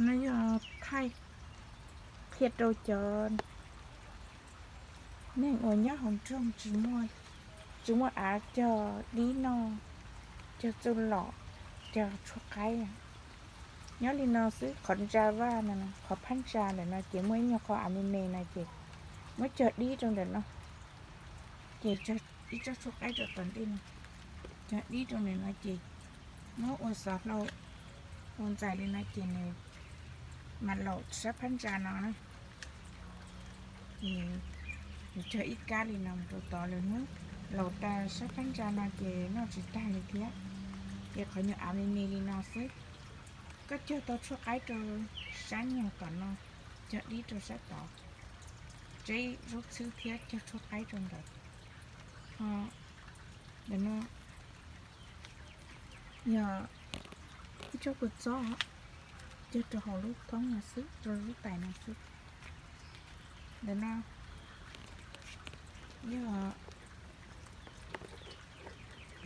No yog thaij qhia rau cov neeg uas nyob hauv nroog tsis muaj av cog dib noj, cog txuj lom, cog tshuaj qaib. Nyob li no xwb, qhov ntsa vaj no, qhov phab ntsa ntawm no ces muaj ib nyuag qho av me me no ces muab cog dib rau ntawm no, ces ib tsob tshuaj qaib rau tom ntej no, cog dib rau ntawm no ces muab ua xov hlau ua ntxais li no ces nws mam laum sab phab ntsa no na. Ces nws cog ib kab li no mus rau tod, lwm hnub laum tas sab phab ntsa no ces noj tsis tag li thiab. Ces qhov nyuag av me me li no xwb, koj cog tau tshuaj qaib rau sab nyuag kom no, cog dib rau sab tod, tseb zaub txhwb thiab cog tshuaj qaib rau ntawd. Ho ntawm no yog ib tsob kua txob, cog rau hauv lub thoob no xwb, rau lub tais no xwb. Ntawm no yog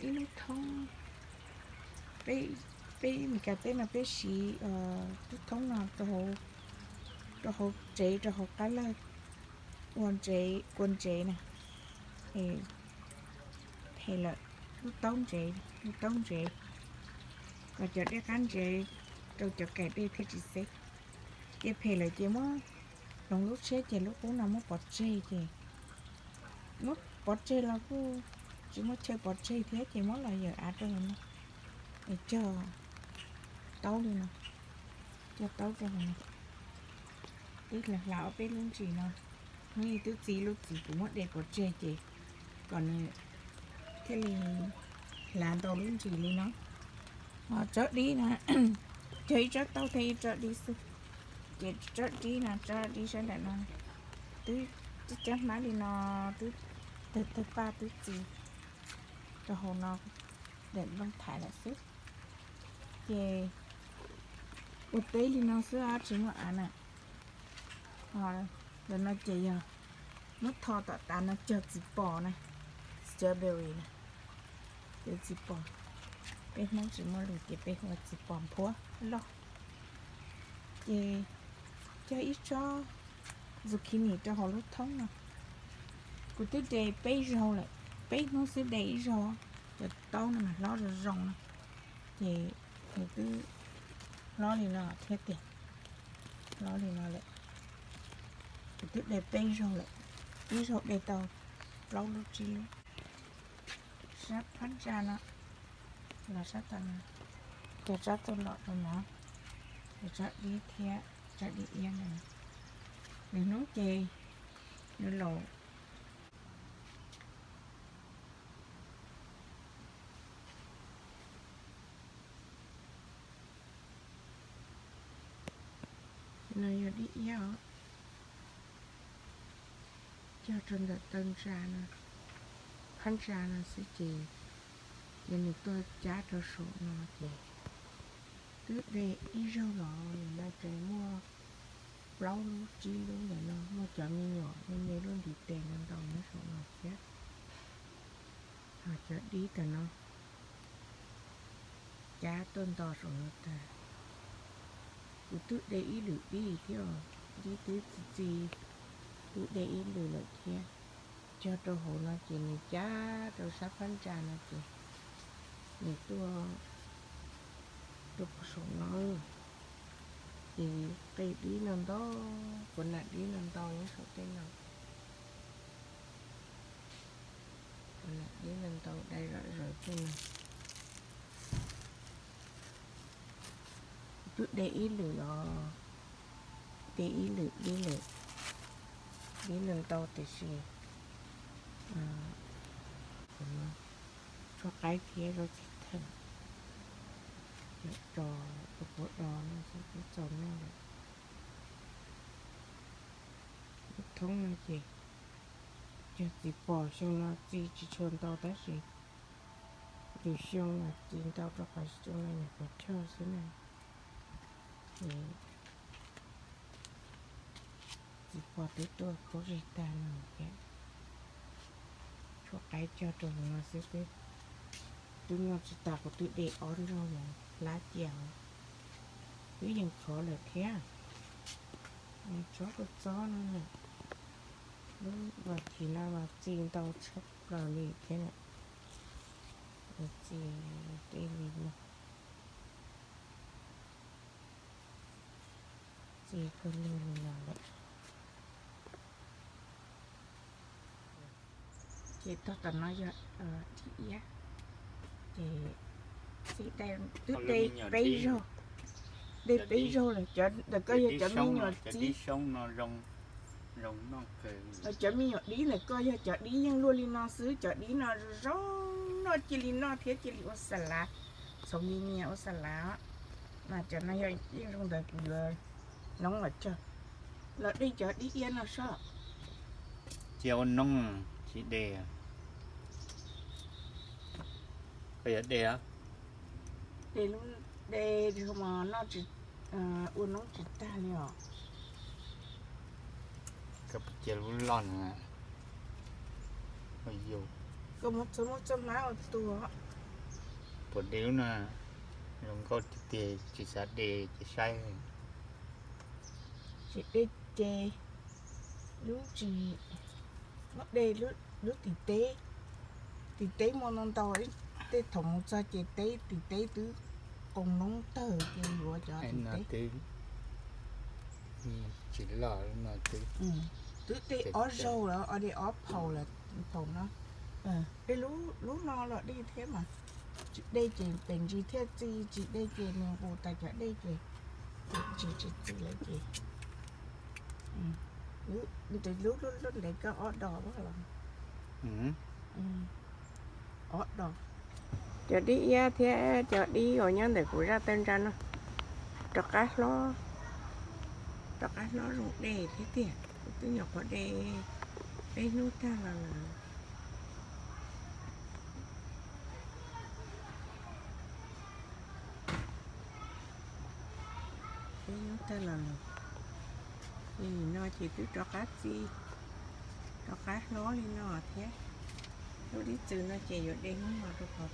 ib lub thoob, peb Meskas teb no peb siv lub thoob no rau hauv tsev, rau hauv qab lawg ua ntsev, ua ntsev na, phem lawm, lub taub ntsev, lub taub ntsev, kom cov dej qab ntsev rau cov kaim dej thiaj tsis xeb. Ces phem lawm ces muab hloov lub tshiab ces lub qub no muab pov tseg ces, muab pov tseg los kuj tsis muaj chaw pov tseg thiab ces muab los yawm av rau hauv no, es cog taub li no, cog taub rau hauv no. Twb hla hla ob peb lub ntsis no, hnub ib twb txi lub txiv kuv muab de pov tseg ces kom nws thiaj li hlav ntau lub ntsis li no. Ho tsob dib na, cog ib tsob taub thiab ib tsob dib xwb. Ces tsob dib no, tsob dib sab nraum no twb cab hmab li no, twb tawg tawg paj twb txi rau hauv no, daim nplooj thaiv lawm xwb. Ces ua teb li no xwb, tsis muaj av na. Ntawm no ces yog muab tho tom tav no cog txiv pos na, strawberry na, cog txiv pos. Peb Hmoob tsis muaj lus ces peb hu ua txiv pos nphuab loj. Ces cog ib tsob zucchini rau hauv lub thoob no. Kuv twb de peb zaug lawm, peb hnub xwb de ib zaug, cov taub no mas hlob zoo zoo no, ces nws twb hlob li no thiab tiag, hlob li no lawm. Kuv twb de peb zaug lawm, ib zaug de tau plaub lub tsib lub. Sab phab ntsa no los sab tod no, cog tsob txuj lom rau no, cog tsob dib thiab tsob dib iab no. Lwm hnub ces nws laum no yog dib iab os, cog rau ntawm taw ntsa no, phab ntsa no xwb ces, ces nws tuaj cab rau saum no ces twb de ib zaug los nim no ces muaj plaub lub tsib lub ntawm no, muaj cov me nyuam me me lub ntiv tes ntau ntau nyob saum no thiab. Ho cov dib tag no cab tuaj nto saum no tag. Kuv twb de ib lwm dib thiab, dib twb txi txi, twb de ib lwm lawm thiab. Cog rau hauv no ces nws cab rau sab phab ntsa no ces nws tuaj rau puag saum no, ces qe dib no ntau, kuv nam dib no ntau nyob saum tej no. Kuv nam dib no ntau dai zom zaws tej no. Kuv twb de ib lwm los, de ib lwm dib lawm, dib no ntau tiam sis tshuaj qaib thiab zaub txhim theem, tso rau puag do no xwb twb txaus noj lawm. Lub thoob no ces cog txiv pos, xyoo no txi tsis tshua ntau tab sis lwm xyoo mas txi ntau rau qhov xyoo no nyuam qhuav choj xwb na. Ces txiv pos twb tuaj khaub zig tag no thiab. Tshuaj qaib cog rau hauv no xwb, twb noj tsis tas, kuv twb de ob nrog mus hlab cia os. Twb yeej khov lawm thiab. Tsob kua txob no na, lub vas thiv no mas txi ntau tshaj plaws li thiab na. Txi tej li no, txi kawg li no lawm. Ces tog tom no yog dib iab, ces twb de peb zaug, de peb zaug lawm. Cov ntawm koj yog cov me nyuam txib, cov me nyuam dib ntawm koj yog cov dib yeej luaj li no xwb, cov dib no zoo zoo noj cia li noj thiab cia li ua xas lav, txhoov nyias nyias ua xas lav. Mas cov no yog yeej zoo ntawd kuv yuav noob los cog, los de cov dib iab no sob. Cia ua noob tsis de. Koj yuav de os? De, de mos noj tsis, ua noob tsis tag li os. Koj cia lub loj na. Koj muab txog muab txoj hmab ua tuag. Puas de lub no? Zoo nkauj tiag tiag, tsis xav de ces saib. Tsis de ces lub tsis, muab de lub tim teb. Tim teb muaj ntau ntau, tej thaum mus txog ces teb, tim teb twb qoo noob tawg ces yuav cov tim teb. Tsis loj no twb, twb de ob zaug lawm, de ob phaum lawm, phaum no. De lub no los de thiab mas. Tsis de ces pem ntsis thiaj txi, tsis de ces nws nqus tas cov dej ces pem ntsis tsis txi lawm ces. Nws lub lub ntev koj ob dos los, ob dos. Cov dib iab thiab cov dib uas nyob ntawm kuv zaj tawg ntsa no rov qab hlob, rov qab hlob zoo de thiab tiag. Kuv twb nyuam qhuav de peb hnub tag los lawm. Peb hnub tag los lawm. Ces nim no ces twb rov qab txi, rov qab hlob li no thiab. Lub dib txwm no ces yuav de hnub no rau qhov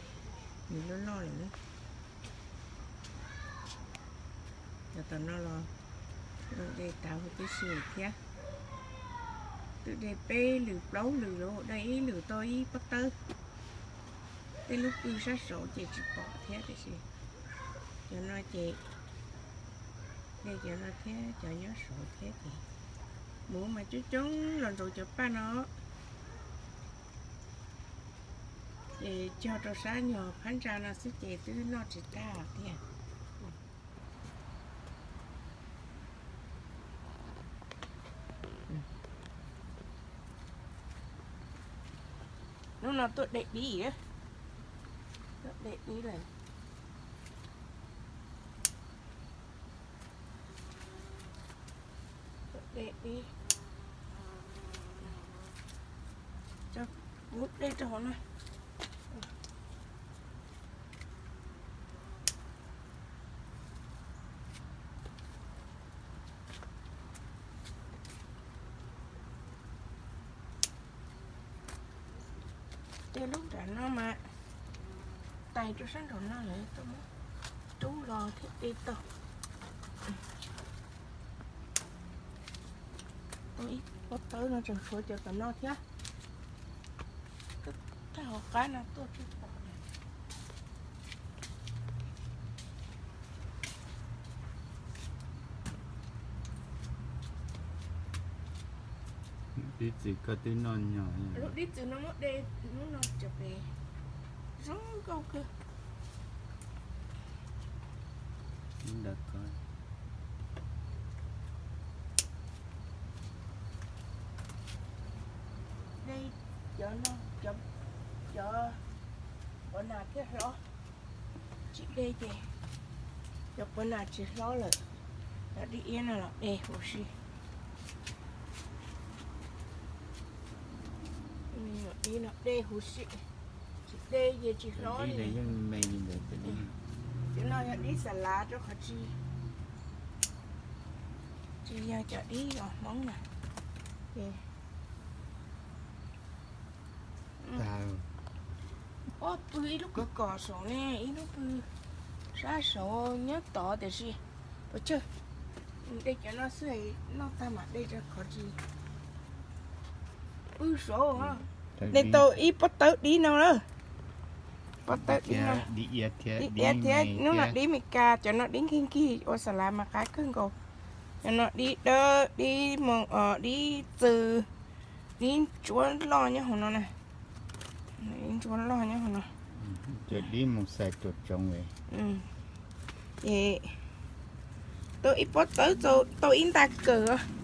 nws loj loj lawm. Cov tom no los de tas huv tib si thiab. Twb de peb lwm plaub lwm los de ib lwm tau ib pob tawb. Tej lub pw sab saud ces tsis pom thiab tiam sis cov no ces de cov no thiab cov nyob saud thiab ces muv mas coob coob los ntsaum cov paj no. Ces cog rau sab nyuag phab ntsa no xwb ces twb noj tsis tag thiab. Hnub no tuaj de dib, tuaj de dib lawm. Tuaj de dib. Cov kuv de rau hauv no. Tej lub nram no mas tais rau sab nraum no lawm, tuaj muab rub los thiab de tau. Ib pob tawb no tseem tshuav cov tom no thiab. Tag hauv qab no tuaj tsis pom. Dib txwm koj twb noj nyog. Lub dib txwm no muab de hnub no cov pem zoo nkauj kawg. De cov no, cov quav nas thiaj hlob. Tsis de ces cov quav nas tsis hlob lawm. Cov dib iab no los de huv si. Dib no de huv si, tsis de ces tsis hlob li. Cov no yog dib xas lav rau qhov tsis, tsis yog cov dib os Hmoob na. Ob pw ib lub pw kom saum ne, ib lub pw sab saud nyob tod tiam sis Ua tsaug, de cov no xwb, noj tag mam de rau qhov tsis pw saud. De tau ib pob tawb dib no lawm. Pob tawb dib no, dib iab thiab, hnub no dib Meskas, cov no dib nkig nkig ua xas lav mas qab kawg nkaus. Cov no dib dawb, dib moos os, dib txwv, dib ntsuab loj nyob hauv no na. Dib ntsuab loj nyob hauv no. Cov dib moos xais tuam tsoov. Ces tau ib pob tawb, tau ib nta kawm.